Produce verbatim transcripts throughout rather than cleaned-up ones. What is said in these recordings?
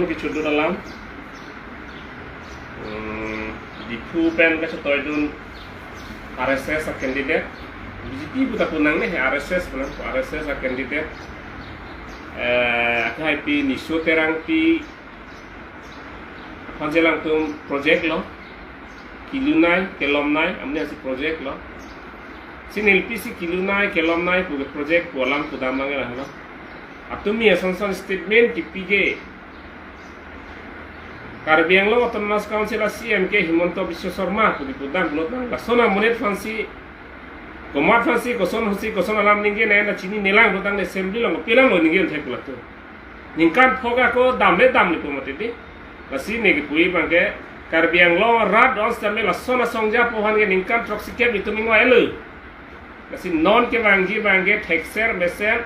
Kechudun alam. Hmm, Diphu pen kachetoidun R S S a candidate. B J P pu ta pu nangne, R S S pu nang, R S S a candidate. Eh, akhai pi Niso Terangpi aphan si alangtum project lo. Kelunei, kelomnei, amonit si project lo. Si neli pi si kelunei, kelomnei pu ke project pu alam pu dam nang lahelo. Latum mi ason son statement kipiji. Karbi Anglong Autonomous Council a C E M ke Himanta Biswa Sarma pu kipu dam pulo tang. Lason amonit aphan si, komat aphan si, koson aphan si, koson alam ningje nai na chinine lang pulo tang, assembly along pi lang lo ningje thek latum. Ningkan pho ako damle damle pu mati di. Lasi ne kipu abang ke Karbi Anglong arat do-an sitame lason asongja pu aphan ke ningkan throksi kep itum ingvailo. Lasi non kevangji abang ke thekser meser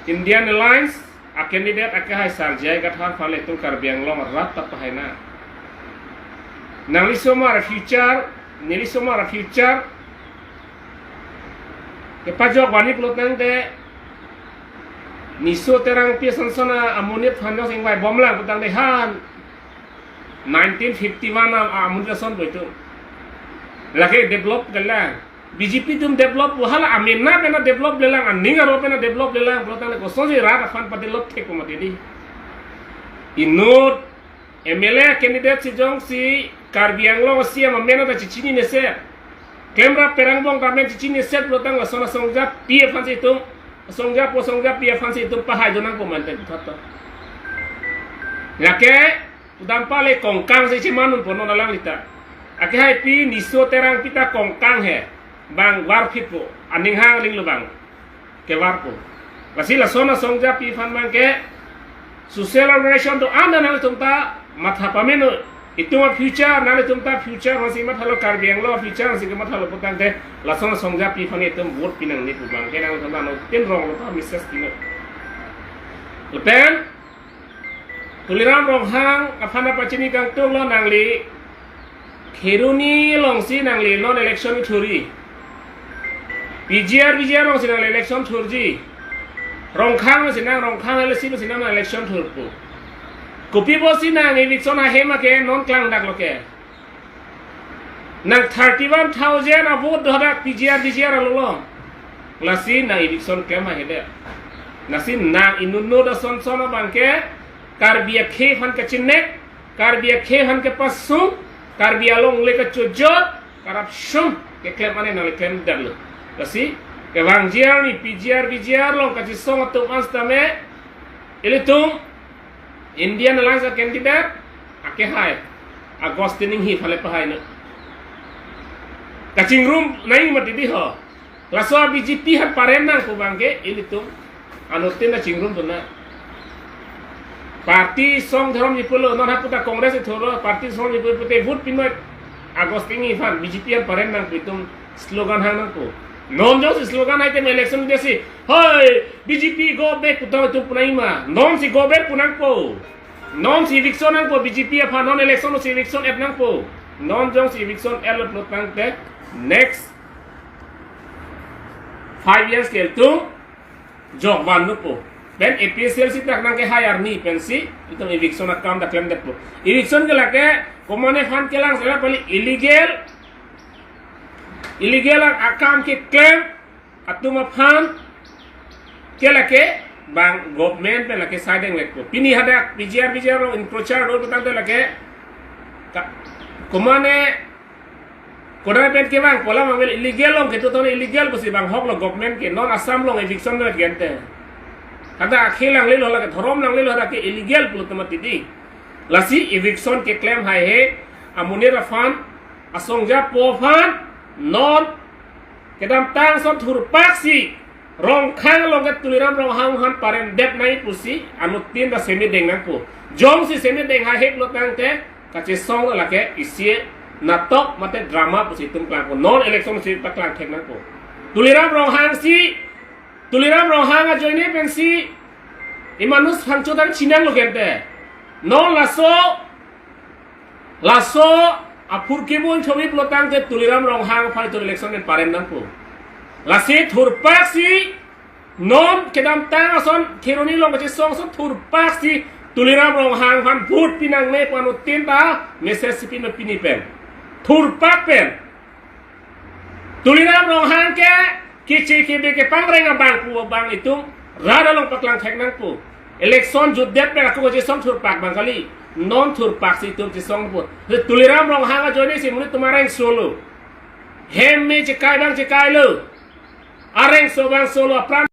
Indian Alliance a candidate akhai Sir J I Kathar aphan le itum Karbi Anglong arat ta pahai nang. Nangli osomar future, neli osomar future kepajok vanji pulo tangte, Niso Terangpi ason son amonit aphan jongsi ingvai bom lang pulo tangte han nineteen fifty-one a, amonit ason pu itum. Lake develop ke lang. B J P atum develop pu, hala amena pen develop le lang, aning aro pen develop le lang pulo tangte kosonsi rat aphan padevelop thek pu mati di. Inut M L A candidate si jongsi Karbi Anglong C E M amen ta chechinine set, klemrap perang bong ta amen chechinine set pulo tang lason asongjapi aphan si itum, asongja pu asongjapi aphan si itum pahai do nang pu mante thot to. Lake udam pale kongkang si chimanun pu non alanglita. Akhai pi Niso Terangpi ta kongkang he, bang varphit pu, aning hang ling lo bang kevar pu. Lasi lason asongjapi aphan abang ke social organization do-an nanglitum ta matha pameno. Itum a future, nanglitum ta future aphan si mathalo, Karbi Anglong future aphan si kemathalo pulo tangte, lason asongjapi aphan itum vote pi nangne pu abang ke nanglitum ta no tin rong lo ta message pino. Lapen Tuliram Ronghang aphan ta pachini kangtung lo, nangli Kheroni along si nangli non election thurji. P G R, V G R along si nangli election thurji. Rongkhang along si nang, Rongkhang L A C along si nang election thurpo. Kopi pusi nang eviction ahem ke non klangdak lo ke. Nang thirty-one thousand a vote dodak P G R, V G R along lo. Lasi nang eviction klem ahedet. Lasi nang inut inut ason son abang ke Karbi akhei aphan kachinek, Karbi akhei aphan kepasung, Karbi alongle kachojor, corruption keklem ane nangli klemdetlo. Lasi kevangji arni P G R, V G R along kachesong atum an sitame, ilitum Indian Alliance a candidate akhai Augustine Enghee aphan le pahai nang. Kachingrum nai mati di ho. Laso B J P aphan parem nang pu abang ke ilitum anuttin ta chingrumdun nang. Party song dhorom ni pulo, non hapu ta Congress ithurlo, party song ni pulo pute vote pinoi Augustine Enghee aphan, B J P aphan parem nang pu itum slogan hang nangpo. Non jongsi slogan hai te election desi, "Hoi, B J P go back," pu ta itum pu nangji ma. Non si go back pu nangpo. Non si eviction nangpo, B J P aphan non election si eviction et nangpo. Non jongsi eviction et lo pulo tangte next five years ke itum jok van nangpo. Pen A P H L C dak nangkehai arni pensi itum eviction akam ta klemdetpo. Eviction ke lake komatne aphan kelang sela pali illegal, illegal akam keklem atum aphan ke lake bang government pen lake siding lekpo. Pini hadak P G R, V G R along encroacher do pulo tangte lake ka-, komatne kodai pen kevang pu alam abang vel illegal along ketu ton illegal pusi bang hok lo government ke, non Assam along eviction le gente. Hadak akhei langlelo, lake dhorom langlelo, hadak ke illegal pulo ta mati di. Lasi eviction keklem haihe amonit aphan, asongjapo aphan, non kedamtang ason thurpaksi Rongkhang along ke Tuliram Ronghang aphan paremdet nangji pusi anuttin ta semedeng nangpo. Jongsi semedeng haihe pulo tangte kachesong lake isi natok mate drama pusi itum klangpo. Non election si ta klang thek nangpo. Tuliram Ronghang si, Tuliram Ronghang ajoine pensi imanus phangcho tang chinang lo gente. Non laso, laso aphurkimo chomi pulo tangte Tuliram Ronghang aphan itum election pen parem nangpo. Lasi thurpaksi non kedamtang ason Kheroni along kachesong ason thurpaksi Tuliram Ronghang aphan vote pinangne pu anuttin ta message si pin pini pen. Thurpak pen. Tuliram Ronghang ke kichi kibi kepangreng abang pu abang itum rat along paklang thek nangpo. Election jutdet pen ako chesong thurpak abang kali. Non thurpak si itum chesongpo. Tuliram Ronghang ajoine si monit atum areng solo. Hem me chekai abang chekailo. Areng so abang solo apran